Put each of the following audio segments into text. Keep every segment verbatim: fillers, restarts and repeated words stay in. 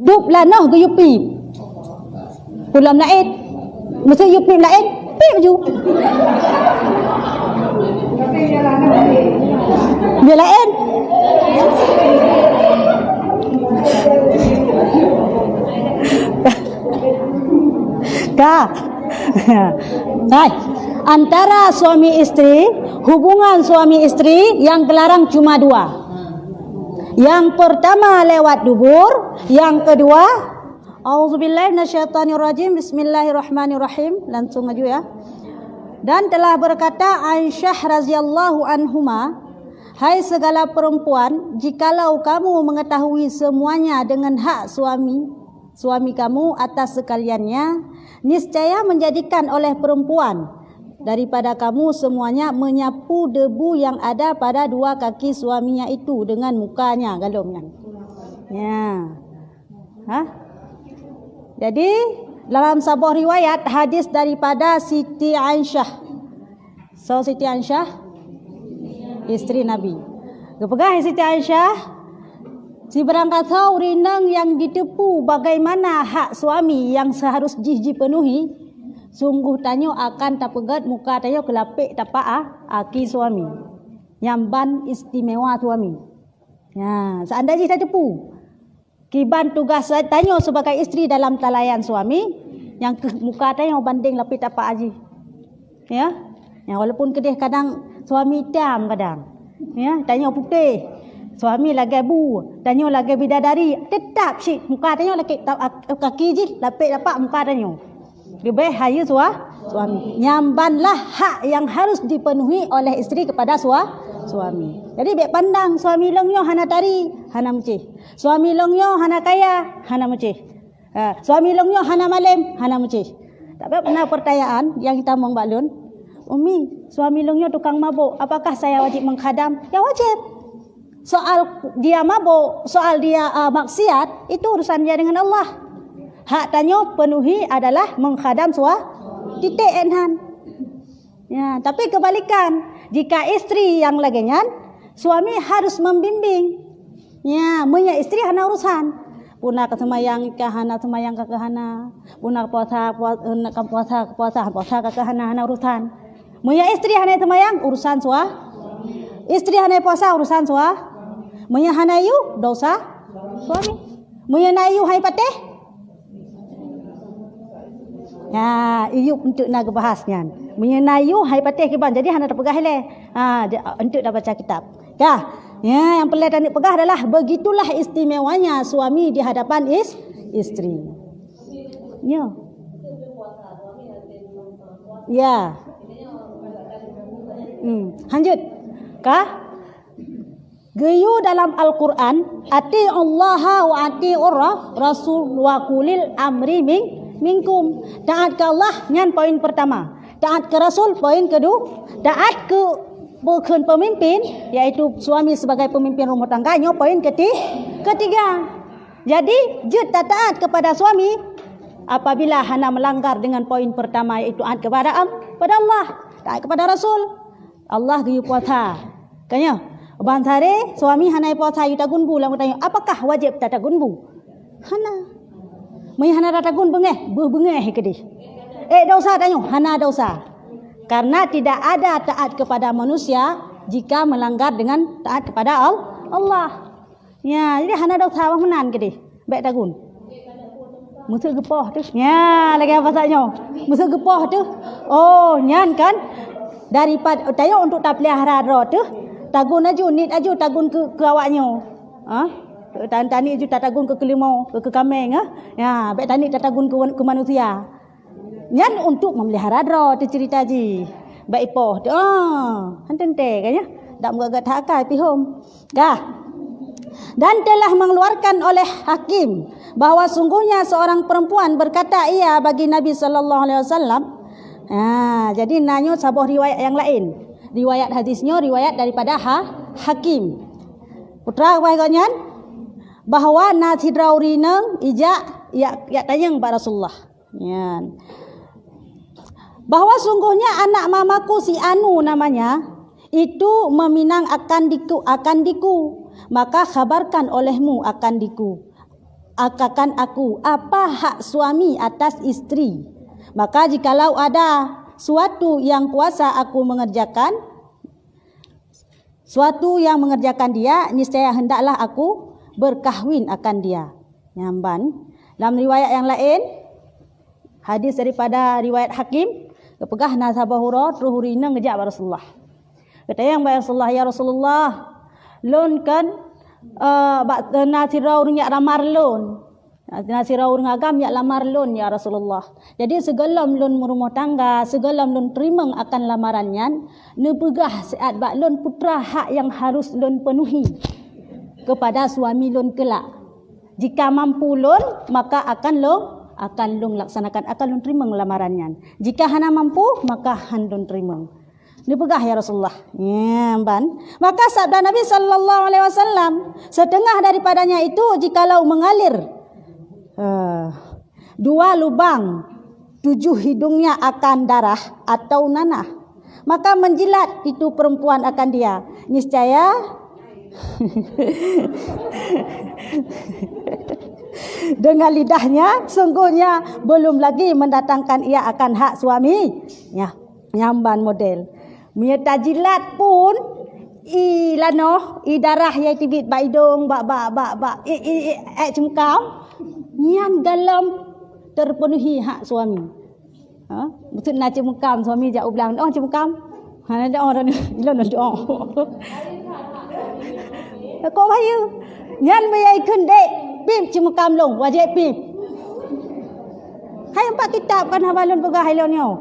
Dub lanoh geuyue pip. Peue lom laén. Meuseu yue pip laén, pip ju. Dia laén. Ka. Hai. Antara suami istri, hubungan suami istri yang dilarang cuma dua. Yang pertama lewat dubur, yang kedua, A'udzubillahi minasyaitonirrajim. Bismillahirrahmanirrahim. Langsung aju ya. Dan telah berkata Aisyah radhiyallahu anhuma, "Hai segala perempuan, jikalau kamu mengetahui semuanya dengan hak suami, suami kamu atas sekaliannya, niscaya menjadikan oleh perempuan daripada kamu semuanya menyapu debu yang ada pada dua kaki suaminya itu dengan mukanya," galom nyan. Ya. Ha? Jadi, dalam saboh riwayat hadis daripada Siti Aisyah. So, Siti Aisyah, istri Nabi. Geupeugah Siti Aisyah, "Sibarang kata ureueng inong nyang jiteupeue bagaimana hak suami nyang seharus jih jipenuhi, sungguh tanyoe akan tapeugét muka tanyoe keu lapék tapak a-, aki suami. Nyan ban istimewa suami." Ya, seandai jih tateupeue, kiban tugaih sa-, tanyoe sebagai istri dalam talayan suami, nyang keuh muka tanyoe bandeng lapék tapak jih. Ya. Ya, walaupun keudeh kadang suami itam kadang. Ya, tanyoe putéh. Suami lagèe bu, tanyoe lagèe bidadari, teutap cit muka tanyoe lakèe ta-, kaki jih lapék tapak muka tanyoe. Leubeh hayeue sua-, suami. Nyan ban lah hak yang harus dipenuhi oleh istri kepada sua-, suami. Jadi, bèk pandang suami lôn nyoe hana tari, hana meucéh. Suami lôn nyoe hana kaya, hana meucéh. Ha, suami lôn nyoe hana malém, hana meucéh. Tapi na pertanyaan nyang tamong bak lôn, "Umi, suami lôn nyoe tukang mabôk, apakah saya wajib mengkhadam?" Ya, wajib. Soal dia mabôk, soal dia, ah, maksiat, itu urusan dia dengan Allah. Hak tanyoe penuhi adalah mengkhadam sua-, titik, enhan. Ya, tapi kebalikan, jika istri yang lagèe nyan, suami harus membimbing. Ya, meunyo istri hana urusan. Puna ka seumayang ka hana, seumayang ka hana. Puna puasa, pua-, eh, ka puasa, puasa, puasa ka hana, hana urusan. Meunyo istri hana seumayang, urusan sua-, istri hana puasa, urusan sua-, meunyo hana yue, dosa suami. Meunyo na yue hai patéh, ha, yue eunteuk na geubahas nyan. Meunyo na yue hai patéh kiban, jadi hana tapeugah ilèe. Ha, di-, eunteuk na baca kitab. Ka. Ya, nyang peureulèe taneuk peugah adalah begitulah istimewanya suami di hadapan is-, istri. Ya. Ya. Hmm, lanjut. Ka? Geuyue dalam Al-Qur'an, "Ati'ullaha wa ati'ur ra-, rasul wa ulil amri min-, minkum." Taat keu Allah nyan poin pertama. Taat keu Rasul poin kedua. Taat keu bukon pemimpin, yaitu suami sebagai pemimpin rumah tangga, nyoe poin keti-, ketiga. Jadi, jeuet tataat kepada suami apabila hana melanggar dengan poin pertama, yaitu taat kepada Al-, kepada Allah, taat kepada Rasul. Allah geuyue puasa. Ka nyoe, ban saré suami hana puasa, yue tagun bu lam tanyoe. Apakah wajéb tatagun bu? Hana. Meunyo hana tatagun beungéh, beuh beungéh keudeh. Eh, dosa tanyoe, hana dosa. Karena tidak ada taat kepada manusia jika melanggar dengan taat kepada Al-, Allah. Ya, jadi hana dosa bah meunan keudeh. Bèk tagun. Meuseu geupoh teuh. Ya, lagèe apa saat nyoe. Meuseu geupoh teuh. Oh, nyan kan. Daripada tanyoe untuk tapeulihara droe teuh, tagun aju, niet aju tagun keu, keu awak nyoe. Ha? Tan-, taniet aju tatagun keu keuleumo, keu, keu kaméng, ha? Ya, bèk taniet tatagun keu, keu manusia. Nyan untuk memelihara droe teuh cerita jih. Bèk ipoh teuh. Ah, han teuntèe kan ya? Dak meugagak that akai pihom. Kah. Dan telah mengeluarkan oleh Hakim bahwa sungguhnya seorang perempuan berkata ia bagi Nabi sallallahu alaihi wasallam. Ha, jadi na nyoe saboh riwayat nyang laén. Riwayat hadis nyoe riwayat daripada Ha-, Hakim. Putra gobnyan bahwa na sidroe ureueng inong ijak yak, yak tanyong bak Rasulullah. Nyan. Bahwa sungguhnya anak mamaku si Anu namanya, itu meminang akan diku, akan diku, maka khabarkan olehmu akan diku. akan aku, apa hak suami atas istri. Maka jikalau ada suatu yang kuasa aku mengerjakan, suatu yang mengerjakan dia, niscaya hendaklah aku berkahwin akan dia. Nyan ban. Dalam riwayat yang lain, hadis daripada riwayat Hakim, geupeugah na saboh uroe troh ureueng inong geujak bak Rasulullah. Geutanyong bak Rasulullah, "Ya Rasulullah, lôn kan, eh, bak, na sidroe ureueng jak lamar lôn. Na sidroe ureueng agam jak lamar lôn, ya Rasulullah. Jadi, sigohlom lôn meurumoh tangga, sigohlom lôn teurimong akan lamaran nyan, neupeugah siat bak lôn peue hak nyang harus lôn peunuhi keupada suami lôn keulak. Jika mampu lôn, maka akan lôn, akan lôn laksanakan, akan lôn teurimong lamaran nyan. Jika hana mampu, maka han lôn teurimong." Neupeugah, "Ya Rasulullah." Nyan ban. Maka sabda Nabi sallallahu alaihi wasallam, "Setengah daripadanya itu jikalau mengalir, eh, dua lubang tujuh hidungnya akan darah atau nanah, maka menjilat itu perempuan akan dia, niscaya dengan lidahnya, sungguhnya belum lagi mendatangkan ia akan hak suami." Ya, nyan ban model. Meunyoe tajilat pun, i lanoh, i darah nyang teubiet bak idong, bak, bak, bak, bak, i, i, i, ék ceumukam, nyan gohlom terpenuhi hak suami. Ha? Maksud na ceumukam, suami jak u blang, "Oh, ceumukam." Hana doa dah ni. Ilôn dah doa. Takot bahaya. Nyan meunyo ikheun dek, pip ceumukam lôn, wajéb pip. Hai empat kitab kan haba lôn peugah ilôn nyoe.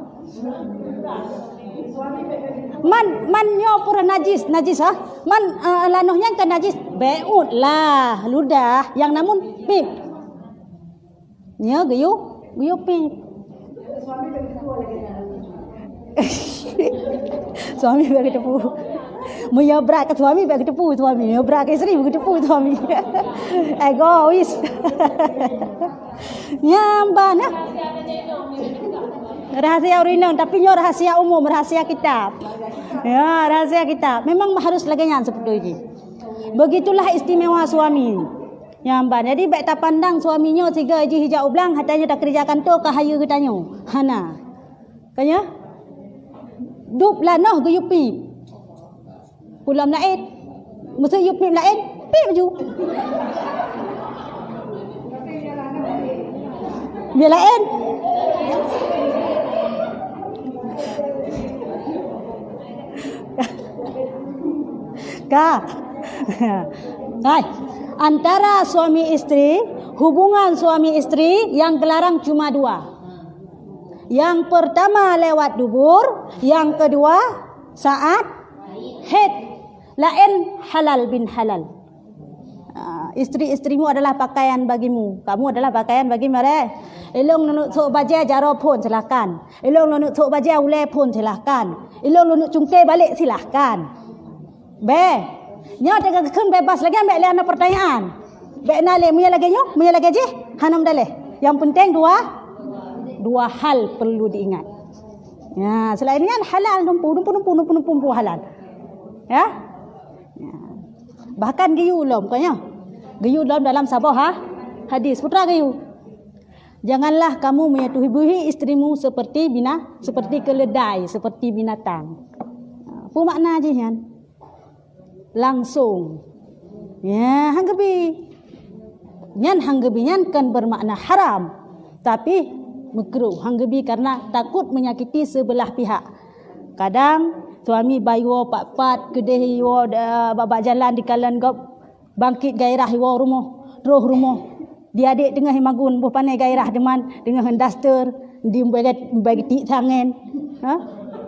Man, man nyoe pura najis, najis ha? Man, eh, lanoh nyan kan najis. Beut lah, ludah, nyang namun pip. Nyoe geuyue, geuyue pip. Suami bagi teupeu. Meunyoe brat keu suami, bagi teupeu suami. Meunyoe brat keu isteri, bagi teupeu suami. Egois. Nyan ban, ya. Rahasia ureueng inong, tapi nyoe rahasia umum, rahasia kitab. Ya, rahasia kitab. Memang harus lagèe nyan seperti itu. Begitulah istimewa suami. Nyan ban. Jadi, bèk tapandang suami nyoe sigoe jih ijak u blang, hana tanyoe takeureujakan toh keuhai geutanyoe. Hana. Ka nyan? Dub lanoh geuyue pip. Peue lom laén. Meuseu yue pip laén, pip ju. Biar laén. Ka. Hai. Antara suami istri, hubungan suami istri yang dilarang cuma dua. Yang pertama lewat dubur, yang kedua saat haid. Laén halal bin halal. Ah, istri-istrimu adalah pakaian bagimu. Kamu adalah pakaian bagi mereka. Ilôn lôn neuk sôk bajèe jaroe phôn, silahkan. Ilôn lôn neuk sôk bajèe ulèe phôn, silahkan. Ilôn lôn neuk cungké balek, silahkan. Bèk. Nyoe teuka geukheun bebas lagèe nyan, bèk lé na pertanyaan. Bèk na lé, meunyoe lagèe nyoe, meunyoe lagèe jih, hana meudaléh. Yang penting dua, dua hal perlu diingat. Ya, selain nyan halal dumpu, dumpu, dumpu, dumpu, dumpu, dumpu halal. Ya? Ya. Bahkan geuyue lom, bukan ya? Geuyue lom dalam saboh ha, hadis. Peue geuyue? "Janganlah kamu menyetubui istrimu seperti bina-, seperti keledai, seperti binatang." Peue makna jih nyan? Langsung. Ya, han geubi. Nyan han geubi nyan kon bermakna haram, tapi makruh. Han geubi karena takut menyakiti sebelah pihak. Kadang suami ba iwoe pat-pat, keudeh iwoe, eh, bak, bak jalan dikalon gob, bangkit gairah iwoe rumoh, troh rumoh. Di adék teungoh imagun, boh pané gairah deungon, teungoh daster, di bagi, bagi tik tangen. Ha?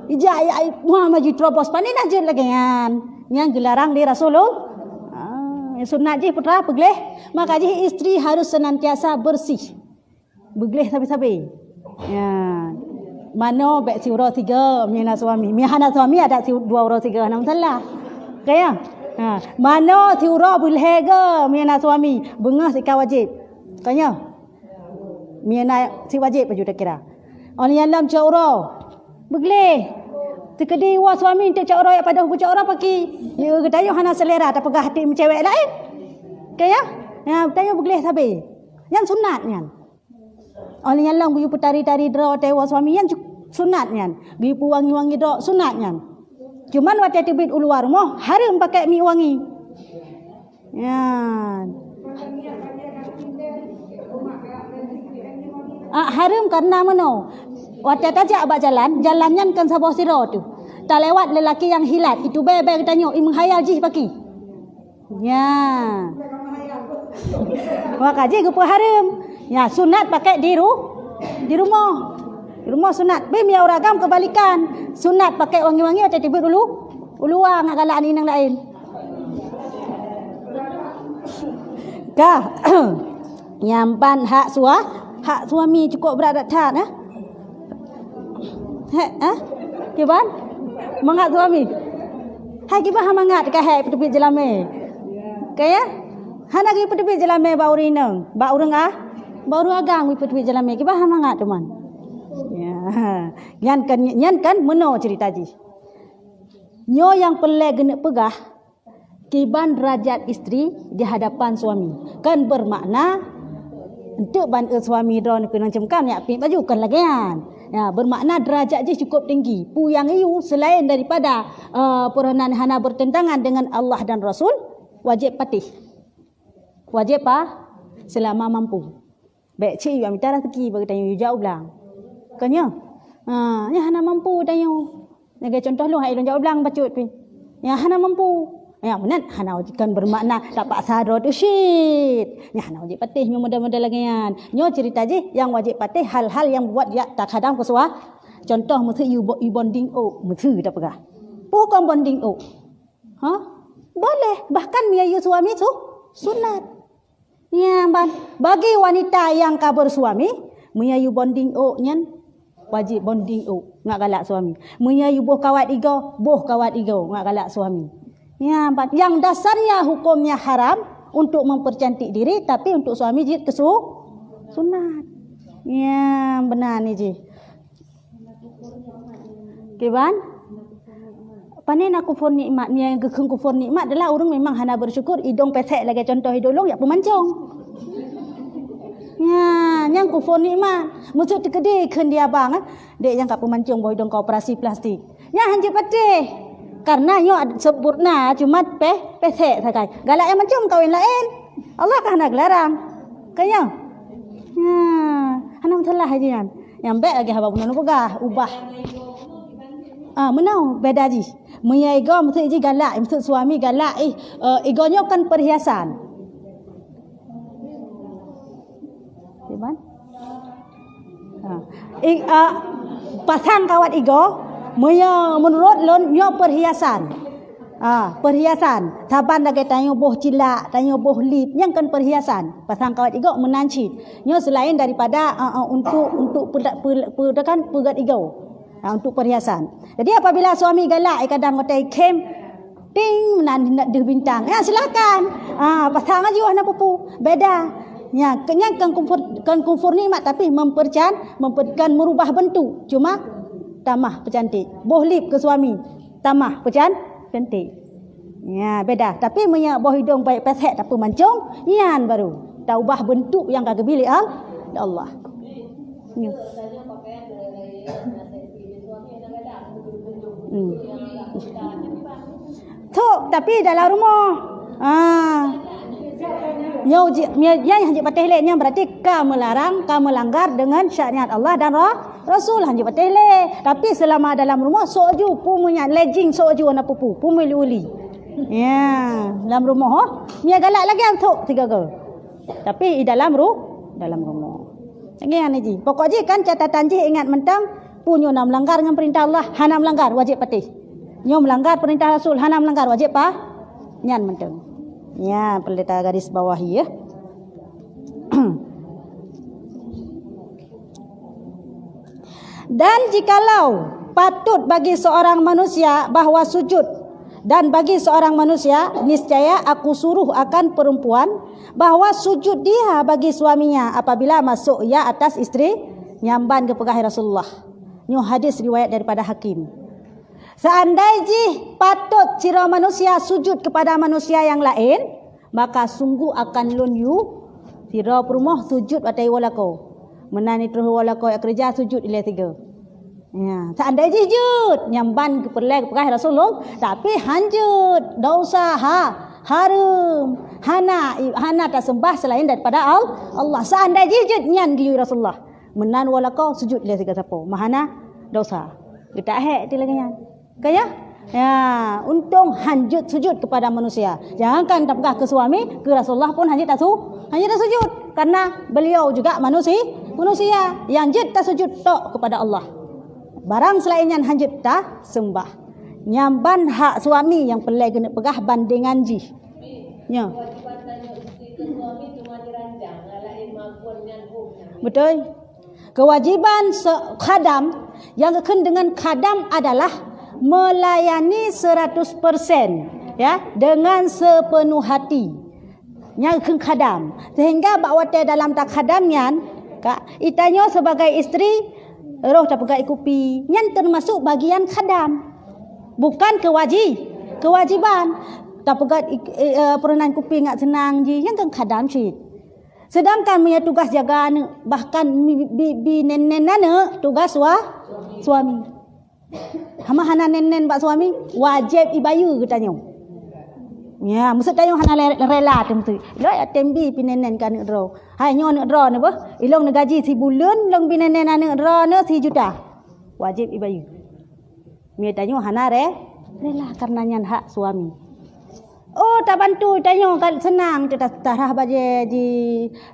Ijak, ya, muha maju terobos, pané dah jeuet lagèe nyan. Nyan geularang lé Rasulullah. Ah, sunat jih peue, peugleh. Maka jih istri harus senantiasa bersih. Beugleh sabe-sabe. Ya. Manoe bèk siuroe sigoe, meunyoe na suami. Meunyoe hana suami, adak si-, dua uroe sigoe, hana masalah. Ka ya? Ha. Manoe siuroe beugleh goe, meunyoe na suami. Beungoh sika wajéb. Ka nyoe? Meunyoe na si wajéb baju takira. Óh lheueh nyan lom cok uroe. Beugleh. Teukeudi woe suami teucok uroe, jak padub beucok uroe paki. Ya, geutanyoe hana selera, tapeugah até meucewek laén. Ka ya? Ya, geutanyoe beugleh sabe. Nyan sunat nyan. Óh lheueh nyan lom geuyue peutari-tari droe watée woe suami, nyan cu-, sunat nyan. Geuyue peuwangi-wangi droe, sunat nyan. Cuman watée teubiet u luwa rumoh, hareuem pakai minyeuk wangi. Nyan. Ah, hareuem kareuna meunoe. Watée tajak bak jalan, jalan nyan kon saboh sidroe teuh. Talewat lelaki nyang hilat, itu bèe-bèe geutanyoe, i meuhayal jih paki. Nya. Maka jih geupeuhareuem. Nya, sunat pakai di ru-, di rumoh. Di rumoh sunat. Bim ya uragam kebalikan. Sunat pakai wangi-wangi watée teubiet u lu-, u luwa ngat galak aneuk inong laén. Ka. Nyang ban hak sua-, hak suami cukup brat that, eh? Hek, eh? Kiban? Mangat suami. Hai kiban ha mangat ka hek peuteubiet jeulamé. Ka ya? Hana geupeuteubiet jeulamé bak ureueng inong, bak ureueng ah, bak ureueng agam geupeuteubiet jeulamé. Kiban ha mangat teuma. Ya. Nyan kan, nyan kan meunoe cerita jih. Nyoe nyang peureulée geuneuk peugah, kiban derajat istri di hadapan suami. Kan bermakna, enteuk ban, eh, suami droeneuh keunong cemkam, nyak piep baju, kan lagée nyan. Ya, bermakna derajat jih cukup tinggi. Peue nyang yue selain daripada, eh, peurunan hana bertentangan dengan Allah dan Rasul, wajéb patéh. Wajéb pa? Selama mampu. Bék cit yue mita raseuki bagi tanyoe yue jak u blang. Kon nyoe? Ha, nyan hana mampu tanyoe. Lagée contoh lôn hai lôn jak u blang bacut pih. Nyan hana mampu. Nyan meunan hana wajéb, kon bermakna tapaksa droe teuh cit. Nyan hana wajéb patéh nyoe model-model lagée nyan. Nyoe cerita jih nyang wajéb patéh hal-hal nyang buet jak takhadam keu sua-, contoh, meuseu yue bo-, yue bonding ôk, meuseu tapeugah. Peue hukôm bonding ôk? Ha? Boleh, bahkan meunyoe yue suami su-, sunat. Nyan ban, bagi wanita nyang ka bersuami, meunyoe yue bonding ôk nyan, wajéb bonding ôk ngat galak suami. Meunyoe yue boh kawat igoe, boh kawat igoe ngat galak suami. Nyan ban, nyang dasarnya hukumnya haram untuk mempercantik diri, tapi untuk suami jeuet keu su-, sunat. Nyan beuna ni jih. Kiban? Pane na kufur nikmat, nyang geukheun kufur nikmat adalah ureuëng memang hana bersyukur, idong pesek lagée contoh idong lôn yak peumancong. Nya, nyang kufur nikmat. Maksud teukeudi kheun di abang, eh, dek nyang ka peumancong boh idong ka operasi plastik. Nya hanjeuet patéh. Karena nyoe ad-, sempurna cuma peh, pesek sagai. Galak nyang mancong kawin laén. Allah ka hana geularang. Ka nyoe? Nya, hana masalah haji nyan. Nyang bék lagée haba bunoe neupeugah, ubah. Ah, meunoe beda jih. Meunyoe igoe maksud jih galak, maksud suami galak, ih, eh, igoe nyoe kan perhiasan. Kiban? Ha. I, ah, pasang kawat igoe, meunyoe menurut lôn nyoe perhiasan. Ah, perhiasan. Saban lagée tanyoe boh cilak, tanyoe boh lip, nyang kan perhiasan. Pasang kawat igoe meunan cit. Nyoe selain daripada, ah, ah, untuk, untuk peuda-, pe-, pe-, kan, peugét igoe. Ah, untuk perhiasan. Jadi apabila suami galak, eh, kadang watée khém, ting, meunan deuh bintang. Ya, silakan. Ah, pasang aju hana pupu. Beda. Ya, ke-, nyan kan kufur, kan kufur nikmat, tapi mempercan-, memper-, kan merubah bentuk. Cuma tamah peucantik. Boh lip keu suami. Tamah peucan-, cantik. Ya, beda. Tapi meunyoe boh idong baik pesek tapi mancong, nyan baru taubah bentuk nyang ka geubi lé Al-, lé Allah. Nyoe. Hmm. Tok, tapi dalam rumoh. Ah. Nyoe ji-, nyoe, nyoe hanjeuet patéh lé, nyoe berarti ka melarang, ka melanggar dengan syariat Allah dan Ra-, Rasul, hanjeuet patéh lé. Tapi selama dalam rumoh, sok ju, pu meunyan, lejing sok ju na pupu, pu meuli-uli. Ya, dalam rumoh, oh. Nyoe galak lagée tok tiga go. Tapi di dalam ru-, dalam rumoh. Lagée nyan ji. Pokok jih kan catatan jih ingat mantong, pu nyoe na melanggar ngon perintah Allah, hana melanggar, wajéb patéh. Nyoe melanggar perintah Rasul, hana melanggar, wajéb pa-, nyan mantong. Nyan perlu ta garis bawahi, ya. Dan jikalau patut bagi seorang manusia bahwa sujud, dan bagi seorang manusia, niscaya aku suruh akan perempuan bahwa sujud dia bagi suaminya apabila masuk ia atas isteri, nyan ban geupeugah Rasulullah. Nyoe hadis riwayat daripada Hakim. Seandai jih patut sidroe manusia sujud kepada manusia yang lain, maka sungguh akan lôn yu-, Sidroe peurumoh sujud watée iwoe lakoe. Meunan itroh iwoe lakoe jak keureuja sujud ilée sigoe. Ya, seandai jih jeuet, nyang ban geupeureulee geupeugah Rasulullah, tapi han jeuet, dosa, ha, hareuem, hana, hana taseumbah selain daripada Al-, Allah. Seandai jih jeuet nyan geuyue Rasulullah. Meunan woe lakoe sujud ilée sigoe sapo, meuhana dosa. Geutak hék ti lagée nyan. Ka ya? Ya, untông han jeuet sujud kepada manusia. Jangankan tapeugah keu suami, keu Rasulullah pun han jeuet tasu-, han jeuet tasujud. Karena beliau juga manusi-, manusia. Yang jeuet tasujud tok kepada Allah. Barang selain nyan han jeuet taseumbah. Nyang ban hak suami nyang peureulée geuneuk peugah bandengan jih. Nyoe. Beutôi. Kewajiban se-, khadam, nyang geukheun deungon khadam adalah melayani seratus persen, ya, dengan sepenuh hati. Nyang geukheun khadam. Sehingga bak watée dalam takhadam nyan, ka, itanyoe sebagai istri, roh tapeugah kupi, nyan termasuk bagian khadam. Bukan kewaji-, kewajiban. Tapeugah ik-, eh, eh, peurunan kupi ngat seunang jih, nyan kan khadam cit. Sedangkan meunyoe tugaih jaga aneuk, bahkan bi, bi, bi nen-nen aneuk, tugaih sua-, suami. Hama hana nen-nen bak suami, wajéb ibayeue geutanyoe. Ya, maksud tanyoe hana le-, rela teuh meusti. Lôn ya tem bi pi nen-nen keu aneuk droe. Hai nyoe aneuk droe neuh beuh, ilôn neugaji sibuleuen lôn bi nen-nen aneuk droe neuh sijuta. Wajéb ibayeue. Meunyoe tanyoe hana re-, rela karena nyan hak suami. Oh, tabantu tanyoe kan seunang, ta-, tarhah bajée di,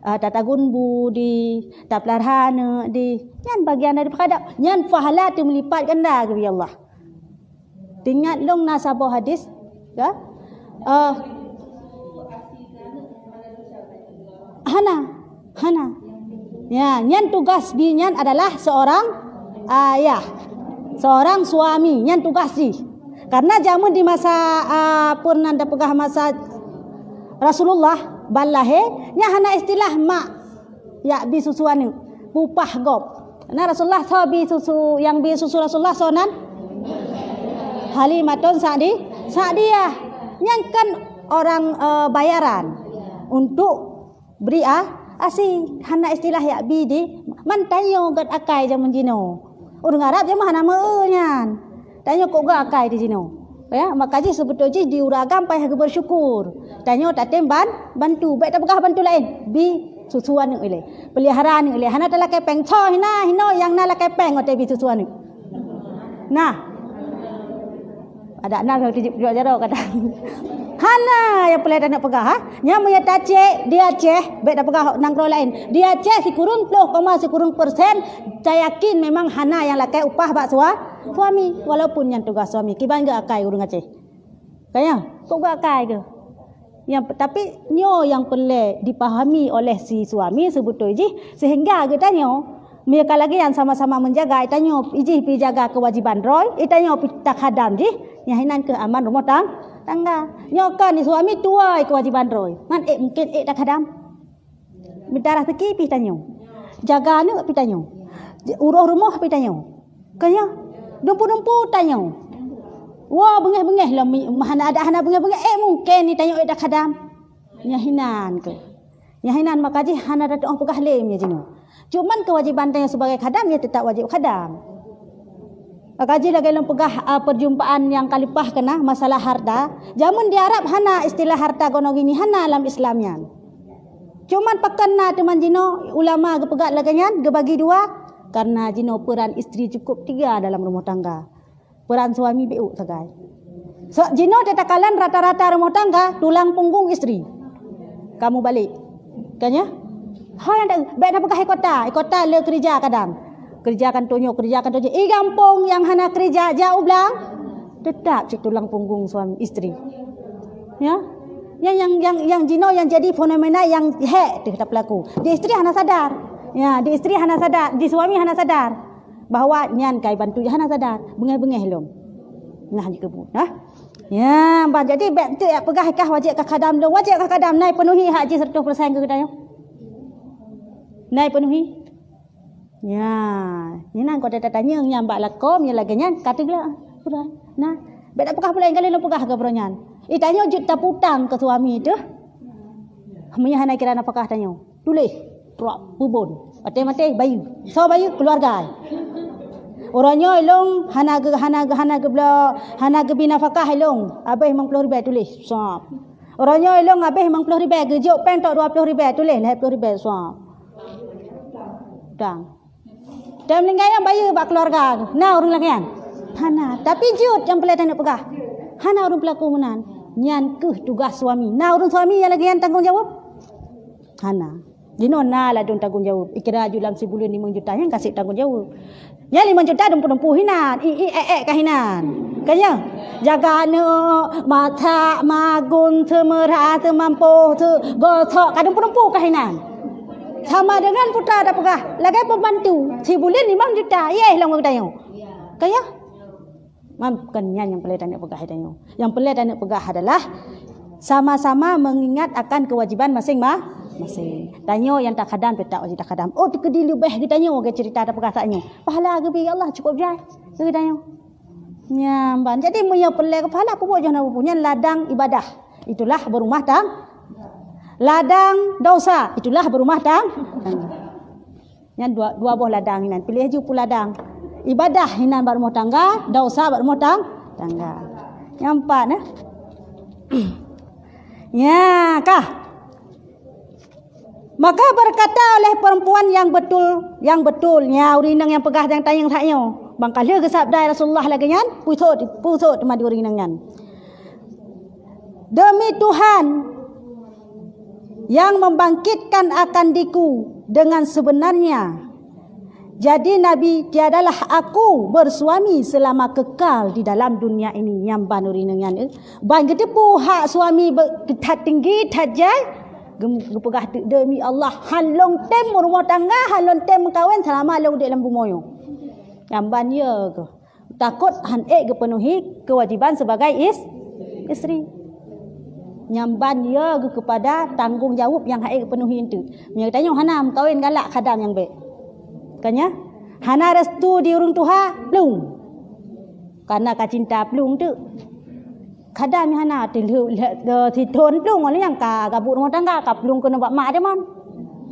ah, tatagun bu di, tapeulara aneuk di. Nyan bagian dari khadam. Nyan pahala teuh meulipat ganda geubri Allah. Teuingat lôn na saboh hadis, ya? Ah, hana. Hana. Ya, nyan tugas bi nyan adalah seorang ayah, seorang suami, nyan tugas jih. Karena jameun di masa, ah, peureunah tapeugah masa Rasulullah ban lahé, nyan hana istilah mak jak bi susu aneuk, peuupah gob. Karena Rasulullah soe bi susu, nyang bi susu Rasulullah soe nan? Halimatun Sa'di-, Sa'diyah. Nyan kan orang, eh, bayaran untuk bri a-, asi, hana istilah jak bi di, man tanyoe göt akai jameun jinoe. Ureuëng Arab jameun hana meu-eu nyan. Tanyoe kok göt akai di jinoe. Ya, maka jih seubeutôi jih di ureuëng agam payah geubeusyukur. Tanyoe tatem ban-, bantu, bék tapeugah bantu laén. Bi susu aneuk ilée. Peulihara aneuk ilée. Hana talakée péng. Soe hina, hinoe nyang na lakée péng watée bi susu aneuk. Nah. Adak na lôn tijik peujuak jaroe kata. Hana nyang peureulée taneuk peugah, ha? Nyan meunyoe tacék di Aceh, bék tapeugah nanggroe laén. Di Aceh sikureueng ploh koma sikureueng persen, tayakin memang hana nyang lakée upah bak sua-, suami, walaupun nyan tugaih suami. Kiban geuakai ureuëng Aceh. Ka nyan, kok geuakai geuh. Nyang, tapi nyoe nyang peureulée dipahami oleh si suami seubeutôi jih, sehingga geutanyoe, meunyoe ka lagée nyan sama-sama menjaga, itanyoe jih pi jaga kewajiban droe, itanyoe pi takhadam jih, nyan hinan keuh aman rumoh tang-, tangga. Nyoe kan suami tuwai kewajiban droe, man ék mungken ék takhadam. Mita raseuki pih tanyoe. Jaga aneuk pih tanyoe. Uroh rumoh pih tanyoe. Ka nyoe, dumpu-dumpu tanyoe. Woe beungéh-beungéh lom mi-, hana adak hana beungéh-beungéh, ék mungken ni tanyoe ék takhadam. Nyan hinan keuh. Nyan hinan maka jih hana tatu'oh peugah lé meunyoe jinoe. Cuman kewajiban tanyoe sebagai khadam, ya tetap wajéb khadam. Maka jih lagée lôn peugah, a, perjumpaan nyang ka leupah keunan masalah harta. Jameun di Arab hana istilah harta gono gini, hana lam Islam nyan. Cuman pakon na teuma jinoe ulama geupeugah lagée nyan, geubagi dua, karena jinoe peran istri cukup tiga dalam rumoh tangga. Peran suami bék sagai. So, jinoe teuh takalon rata-rata rumoh tangga, tulang punggung istri. Kamu balik. Kan ya? Hai nyang bék na peugah ikota, ikota le keureuja kadang. Keureuja kanto nyoe, keureuja kanto jih. I gampông nyang hana keureuja, jak u blang, tetap cit tulang punggung suami istri. Ya? Nyang, nyang, nyang, nyang jinoe nyang jadi fenomena nyang hék teuh tapeulaku. Di istri hana sadar. Ya, di istri hana sadar, di suami hana sadar. Bahwa nyan kai bantu, hana sadar. Beungéh-beungéh lom. Nah, jikeubut, ha? Ya, bah, jadi bék tu ya peugah kah wajéb kah khadam lom. Wajéb kah khadam, nai peunuhi hak jih seratus persen keu geutanyoe. Nai peunuhi. Ya, nyan kok tatanyong nyang bak lakom, nyang lagée nyan, ka teuglak. Udah. Nah, bék tapeugah pula nyang kali lôn peugah keu baroe nyan. Eh, tanyoe jeuet taputang keu suami teuh. Meunyoe hana kira nafakah tanyoe. Tuléh, prok, peubon. Watèe maté, bayeue. Soe bayeue? Keuluarga. Uroe nyoe ilong hana ge-, hana ge-, hana geubloe, hana geubi nafakah ilong. Abéh limong ploh ribèe tuléh. Sop. Uroe nyoe ilong abéh limong ploh ribèe, geujok péng tok dua ploh ribèe, tuléh lhèe ploh ribèe. Sop. Dang. Dan meuninggai nyan bayeue bak keuluarga. Na ureueng lagèe nyan? Hana. Tapi jeuet nyang peureulèe taneuk peugah. Hana ureueng peulaku meunan. Nyan keuh tugaih suami. Na ureueng suami nyang lagèe nyan tanggông jaweueb? Hana. Jinoe na ladôm tanggông jaweueb. Ikira aju lam sibuleuen limong juta nyan ka sép tanggông jaweueb. Nyan limong juta dumpeue-dumpeue hinan, i-i ék-ék ka hinan. Kan nyo? Jaga aneuk, masak, magun, seumeurah, seumampoh, se-, gosok, ka dumpeue-dumpeue ka hinan. Sama dengan peue tapeugah, lagèe pembantu, sibuleuen limong juta, yeh lam geutanyoe. Kan nyo? Mam, bukan nyan nyang peureulèe taneuk peugah tanyoe. Nyang peureulèe taneuk peugah adalah sama-sama mengingat akan kewajiban masing-masing. Tanyoe nyang takhadam teutap wajéb takhadam. Oh, teukeudi leubeh geutanyoe, geucerita tapeugah saat nyoe. Pahala geubri Allah cukup jai geutanyoe. Nyan ban. Jadi, meunyoe peureulèe keu pahala, peubuet jih na peupuih. Nyan ladang ibadah. Itulah berumah tang-, ladang dosa. Itulah berumah tang-, tangga. Nyan dua, dua boh ladang inan. Piléh ju peue ladang. Ibadah inan bak rumoh tangga, dosa bak rumoh tang-, tangga. Nyang pat, eh. Nya, kah. Maka berkata oleh perempuan yang betul, yang betul, nya ureueng inong nyang peugah nyang tanyong that nyoe. Ban ka lheueh geusabda Rasulullah lagèe nyan, peue sôk, peue sôk teuma di ureueng inong nyan. Demi Tuhan yang membangkitkan akan diku dengan sebenarnya. Jadi Nabi, tiadalah aku bersuami selama kekal di dalam dunia ini. Nyang ban ureueng inong nyan, eh. Ban geuteupeue hak suami be-, that tinggi, that jai, geu-, geupeugah teuk, "Demi Allah, han lôn tem meurumoh tangga, han lôn tem meukawen selama lôn udép lam bumoe nyoe." Nyang ban ye keuh. Takot han ék geupeunuhi kewajiban sebagai is-, isteri. Nyang ban ye keuh keupada tanggông jaweueb nyang han ék geupeunuhi eunteuk. Meunyoe tanyoe hana meukawen galak khadam nyang bèk. Kan nyo? Hana restu di ureueng tuha, plueng. Karena ka cinta plueng teuk. Khadam nyan hana, teulheueh, lheueh, eh, sithon plueng, lheueh nyan ka gabuk rumoh tangga, ka plueng keunoe bak mak teuma.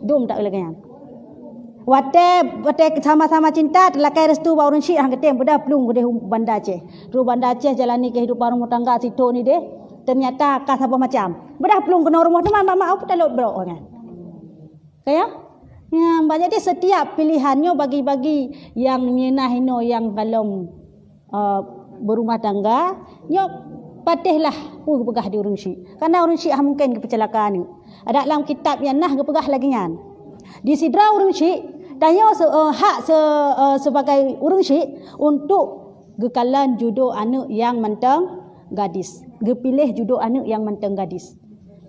Dum tak lagèe nyan. Watèe, watèe sama-sama cinta, teulakèe restu bak ureueng syiek, han geutem, beudah plueng keudeh u Banda Aceh. Trok Banda Aceh jalani kehidupan rumoh tangga sithon ideh, ternyata ka saboh macam. Beudah plueng keunoe rumoh teuma bak mak, oh, peutalot brok nyan. Ka ya? Ya, bah, jadi setiap pilihan nyoe bagi-bagi nyang nyeunah inoe nyang kalon eh, berumah tangga, nyoe patéh lah peue geupeugah di ureueng syiek. Karena ureueng syiek han mungken geupeuceulaka aneuk. Adak lam kitab nyang nah geupeugah lagèe nyan. Di sidroe ureueng syiek, tanyoe se-, eh, hak se-, eh, sebagai ureueng syiek untuk geukalon judoe aneuk nyang mantong gadis. Geupiléh judoe aneuk nyang mantong gadis.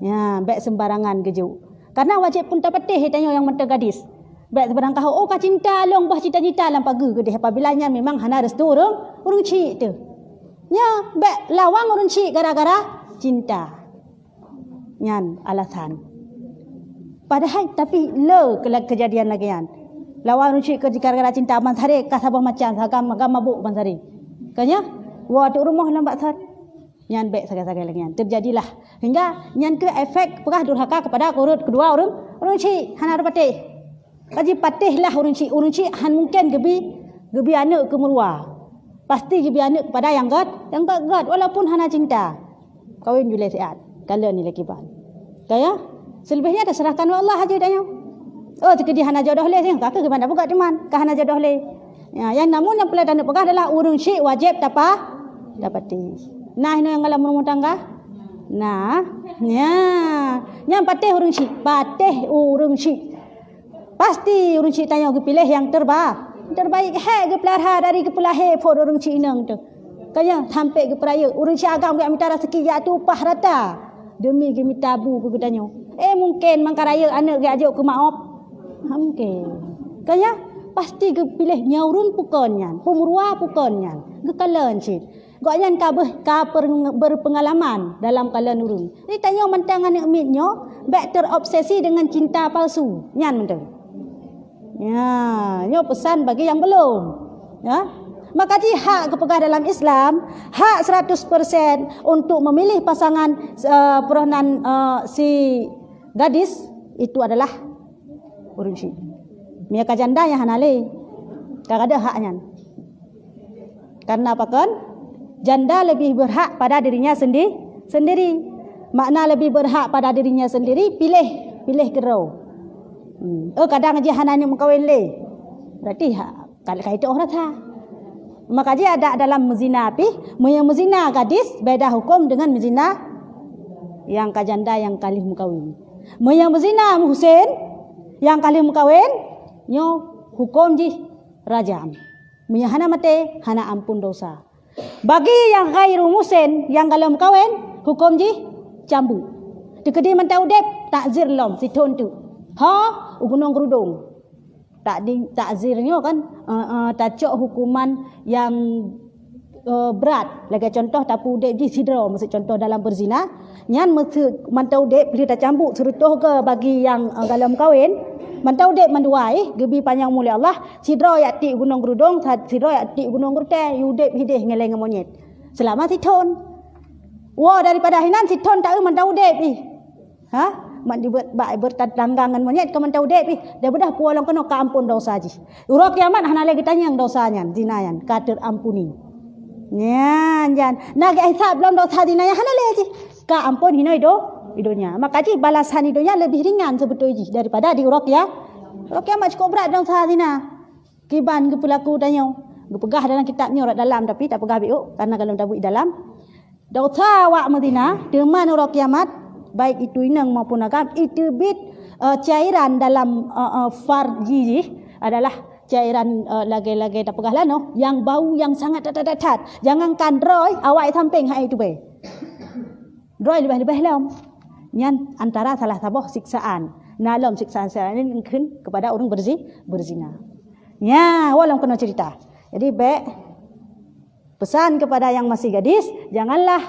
Nya, bèk sembarangan geujok. Karena wajéb pun tapatéh tanyoe nyang mantong gadis. Bèk seubarang kahô, "Oh, ka cinta lôn, bah cita-cita lam pageue keudeh." Apabila nyan memang hana restu ureueng, ureueng syiek teuh. Nya, bèk lawang ureueng syiek gara-gara cinta. Nyan alasan. Padahai, tapi le kela-, keujadian lagèe nyan. Lawang ureueng syiek keu gara-gara cinta, ban sabe ka saboh macam, agam, agam mabök ban sabe. Ka nya, woe ateueh rumoh lam bak sat. Nyan bèk sagai-sagai lagèe nyan. Teujadilah. Sehingga nyan keuh efek peugah durhaka kepada ureueng keudua ureueng, ureueng syiek. Hana tapatéh. Kaji patéh lah ureueng syiek. Ureueng syiek han mungken geubi, geubi aneuk keu meurua. Pasti geubi aneuk kepada nyang göt, nyang göt-göt, walaupun hana cinta. Kawin juleh siat, kalon nilai kiban. Ka ya? Seulebihnya taserahkan bak Allah aja tanyoe. Oh, teukeudi hana jodoh lé, ka keuh geuban tapeugah teuma, ka hana jodoh lé. Ya, nyang namun nyang peureulèe taneuk peugah adalah ureueng syiek wajéb tapa-, tapatéh. Nah, inoe nyang lam rumoh tangga. Nah, nya. Nyang patéh ureueng syiek, patéh ureueng syiek. Pasti ureueng syiek tanyoe geupiléh nyang terba-, terbaik. Hék geupeulara dari geupeulahé phon ureueng syiek inong teuh. Ka nyan sampoe geupeurayeuk. Ureueng syiek agam geujak mita raseuki jak tumpah rata demi geumita bu keu geutanyoe. Eh, mungken mangka rayeuk aneuk geujak jok keu maob. Ha, mungken. Ka nyan pasti geupiléh nyan ureueng peue kon nyan, peue meurua peue kon nyan. Geukalon cit. Gobnyan ka beuh-, ka per-, berpengalaman dalam kalon ureueng. Jadi, tanyoe mantong aneuk miet nyoe bèk terobsesi dengan cinta palsu. Nyan mantong. Ya, nyoe pesan bagi nyang belum. Ya. Maka jih hak geupeugah dalam Islam, hak seratus persen untuk memilih pasangan, eh, peureunan, eh, si gadis itu adalah Ureuëng syiek. Meunyoe ka janda nyang hana lé. Ka gadôh hak nyan. Karena apa kon? Janda lebih berhak pada dirinya sendi-, sendiri. Makna lebih berhak pada dirinya sendiri, piléh, piléh keudroe. Hmm. Oh, kadang jih hana neuk meukawen lé. Berarti ha, ka, ka itôh rata. Maka jih ada dalam meuzina pih, meunyoe meuzina gadis, beda huköm dengan meuzina nyang ka janda nyang ka lheueh meukawen. Meunyoe meuzina muhsin, nyang ka lheueh meukawen, nyoe huköm jih rajam. Meunyoe hana maté, hana ampun dosa. Bagi nyang ghairu muhsin, nyang ka lheueh meukawen, huköm jih cambuk. Teukeudi mantong udeb, takzir lom, sithon teuk. Ha, u Gunong Geurudong. Takdi-, takzir nyoe kan, eh, eh, tacok hukuman nyang, eh, brat. Lagée contoh, tapeudeb jih sidroe, maksud contoh dalam berzina. Nyan meuseu-, mantong udeb lheueh tacambuk, seureutôh keu bagi nyang, eh, ka lheueh meukawen. Mantong udeb mandua, eh, geubi panyang umu lé Allah. Sidroe jak tiek Gunong Geurudong, sa-, sidroe jak tiek Gunong Geurutée, yue udeb hideh ngon lé ngon monyét. Seulama sithon. Woe daripada hinan sithon taeu mantong udeb ih. Ha? Mat dibuet bak bertatangga ngon monyét ka mantong udeb ih. Dah beudah puwoe lom keunoe ka ampon dosa jih. Uroe kiamat hana lé geutanyong dosa nyan, zina nyan, ka teuampuni. Nyan, jan. Na geuhisab lom dosa zina nyan hana lé jih. Ka ampon hinoe i do-, i donya. Maka jih balasan i donya lebih ringan seubeutôi jih daripada di uroe kia-, uroe kiamat cukôp brat dosa zina. Kiban geupeulaku tanyoe. Geupeugah dalam kitab nyoe rot dalam, tapi tapeugah biôk, karena golom tabuet dalam. Dosa awak meuzina, teuma uroe kiamat, baik itu inong maupun agam, iteubiet, eh, cairan dalam, eh, eh, farji jih adalah cairan, eh, lagée-lagée tapeugah lanoe, yang bau yang sangat that-that-that. Jangankan droe, awak sampéng hai tubée. Droe leubeh-leubeh lom. Nyan antara salah saboh siksaan. Na lom siksaan-siksaan nyan keupada ureuëng berzi-, berzina. Nya, woe lom keunoe cerita. Jadi, bék pesan kepada yang masih gadis, janganlah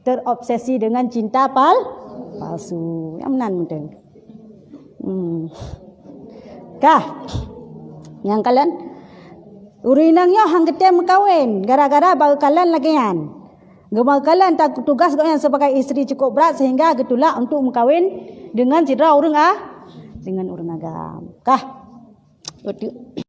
terobsesi dengan cinta pal-, palsu. Nyang meunan mantong. Hmm. Kah. Nyang kalon, ureuëng inong nyoe han geutém meukawen gara-gara bak geukalon lagée nyan. Geuba geukalon ta-, tugas gobnyan sebagai istri cukup berat sehingga geutulak untuk meukawen dengan sidroe ureuëng a-, dengan ureuëng agam. Kah. Beutôi.